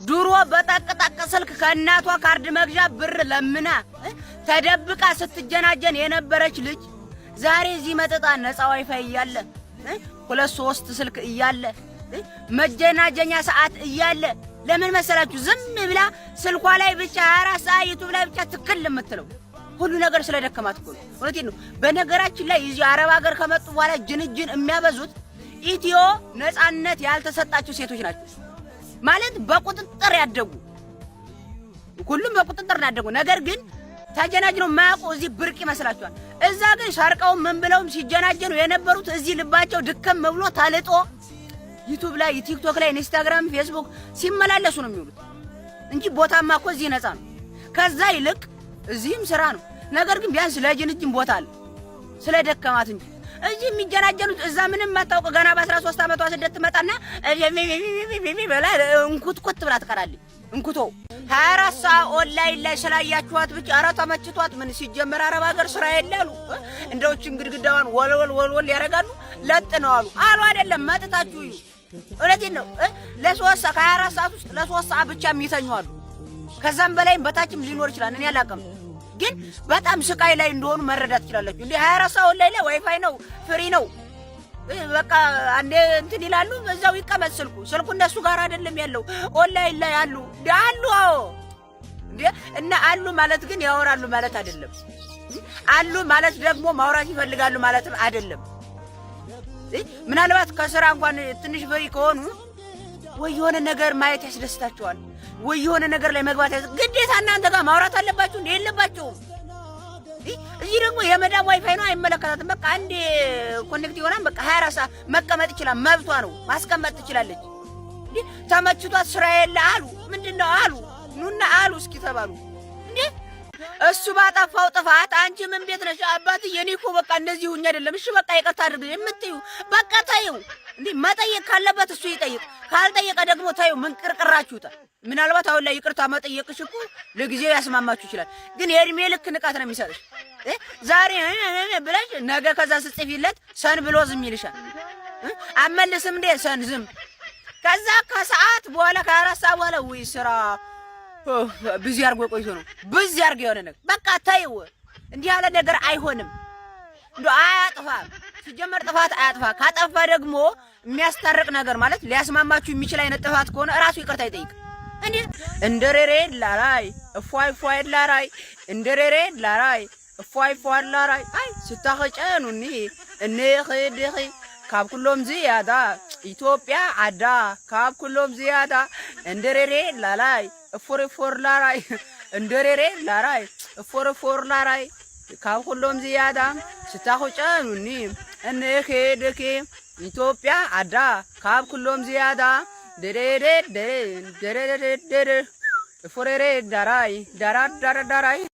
ድሮ በጠቅጠቅ ስልክ ከእናቷ ካርድ መግዣ ብር ለምና ተደብቃ ስትጀናጀን የነበረች ልጅ ዛሬ እዚህ መጥታ ነፃ ዋይፋይ እያለ፣ ሁለት ሶስት ስልክ እያለ፣ መጀናጀኛ ሰዓት እያለ ለምን መሰላችሁ ዝም ብላ ስልኳ ላይ ብቻ 24 ሰዓት ዩቱብ ላይ ብቻ ትክል የምትለው? ሁሉ ነገር ስለደከማት እኮ ነው። እውነቴን ነው። በነገራችን ላይ እዚህ አረብ ሀገር ከመጡ በኋላ ጅንጅን የሚያበዙት ኢትዮ ነፃነት ያልተሰጣቸው ሴቶች ናቸው። ማለት በቁጥጥር ያደጉ፣ ሁሉም በቁጥጥር ያደጉ፣ ነገር ግን ተጀናጅነው የማያውቁ እዚህ ብርቅ ይመስላችኋል። እዛ ግን ሰርቀው ምን ብለውም ሲጀናጀኑ የነበሩት እዚህ ልባቸው ድከም ብሎ ተልጦ ዩቱብ ላይ፣ ቲክቶክ ላይ፣ ኢንስታግራም፣ ፌስቡክ ሲመላለሱ ነው የሚውሉት እንጂ ቦታማ እኮ እዚህ ነፃ ነው። ከዛ ይልቅ እዚህም ስራ ነው። ነገር ግን ቢያንስ ለጅንጅን ቦታ አለ ስለደከማት እንጂ እዚህ የሚጀናጀኑት እዛ ምንም ማታውቅ ገና በ13 ዓመቷ ስደት ትመጣና በላ እንኩትኩት ብላ ትቀራለች። እንኩቶ 24 ሰዓት ኦንላይን ላይ ስላያችኋት ብቻ ኧረ ተመችቷት ምን ሲጀመር አረብ ሀገር ስራ የለ አሉ። እንደውችን ግድግዳዋን ወልወል ወልወል ያደርጋሉ። ለጥ ነው አሉ አሉ አይደለም፣ መጥታችሁ እዩ። እውነቴን ነው። ለ3 ሰዓት፣ ከ24 ሰዓት ውስጥ ለ3 ሰዓት ብቻ የሚተኙ አሉ። ከዛም በላይም በታችም ሊኖር ይችላል። እኔ አላውቅም። ግን በጣም ስቃይ ላይ እንደሆኑ መረዳት ትችላላችሁ። እንዴ፣ 24 ሰዓት ኦንላይን ላይ ዋይፋይ ነው፣ free ነው። በቃ አንዴ እንትን ይላሉ፣ በዛው ይቀመጥ ስልኩ። ስልኩ እነሱ ጋር አይደለም ያለው፣ ኦንላይን ላይ አሉ አሉ። አዎ እንዴ፣ እና አሉ ማለት ግን ያወራሉ ማለት አይደለም። አሉ ማለት ደግሞ ማውራት ይፈልጋሉ ማለትም አይደለም። ምናልባት ከስራ እንኳን ትንሽ free ከሆኑ ወይ የሆነ ነገር ማየት ያስደስታቸዋል፣ ወይ የሆነ ነገር ላይ መግባት ግዴታ እናንተ ጋር ማውራት አለባችሁ እንዴ? የለባቸውም። እዚህ ደግሞ የመዳም ዋይፋይ ነው፣ አይመለከታትም። በቃ አንዴ connect ይሆናል። በቃ 24 ሰዓት መቀመጥ ይችላል፣ መብቷ ነው፣ ማስቀመጥ ትችላለች። እንዴ፣ ተመችቷት ስራ የለ አሉ፣ ምንድን ነው አሉ፣ ኑና አሉ እስኪ ተባሉ እንዴ። እሱ ባጠፋው ጥፋት አንቺ ምን ቤት ነሽ? አባትዬ እኔ እኮ በቃ እንደዚህ ሁኜ አይደለም። እሺ በቃ ይቅርታ አድርግ የምትዩ በቃ ተይው። እንዴ፣ መጠየቅ ካለበት እሱ ይጠይቅ፣ ካልጠየቀ ደግሞ ተይው። ምን ቅርቅራችሁታ? ምናልባት አሁን ላይ ይቅርታ መጠየቅሽ እኮ ለጊዜው ያስማማችሁ ይችላል፣ ግን የእድሜ ልክ ንቃት ነው የሚሰጥሽ። ዛሬ ብለሽ ነገ ከዛ ስጽፊለት seen ብሎ ዝም ይልሻል። አመልስም እንዴ seen ዝም። ከዛ ከሰዓት በኋላ፣ ከ4 ሰዓት በኋላ ውይ ስራ busy አድርጎ ቆይቶ ነው፣ busy አድርጎ የሆነ ነገር በቃ ተይው። እንዲህ ያለ ነገር አይሆንም። እንዶ አያጥፋ፣ ሲጀመር ጥፋት አያጥፋ። ካጠፋ ደግሞ የሚያስታርቅ ነገር ማለት ሊያስማማችሁ የሚችል አይነት ጥፋት ከሆነ እራሱ ይቅርታ ይጠይቅ። እንዴ፣ እንደሬሬ ላራይ እፏይ እፏይ ላራይ እንደሬሬ ላራይ እፏይ እፏይ ላራይ አይ ስታኸጨኑኒ እንኽድኺ ካብ ኩሎም ዝያዳ ኢትዮጵያ ዓዳ ካብ ኩሎም ዝያዳ እንደሬሬ ላላይ እፎር እፎር ላራይ እንደሬሬ ላራይ እፎር እፎር ላራይ ካብ ኩሎም ዝያዳ ስታኹጨኑኒ እንኽድኺ ኢትዮጵያ ዓዳ ካብ ኩሎም ዝያዳ ደሬሬ ደሬ ደሬሬ ደሬ እፎሬሬ ዳራይ ዳራ ዳራ ዳራይ።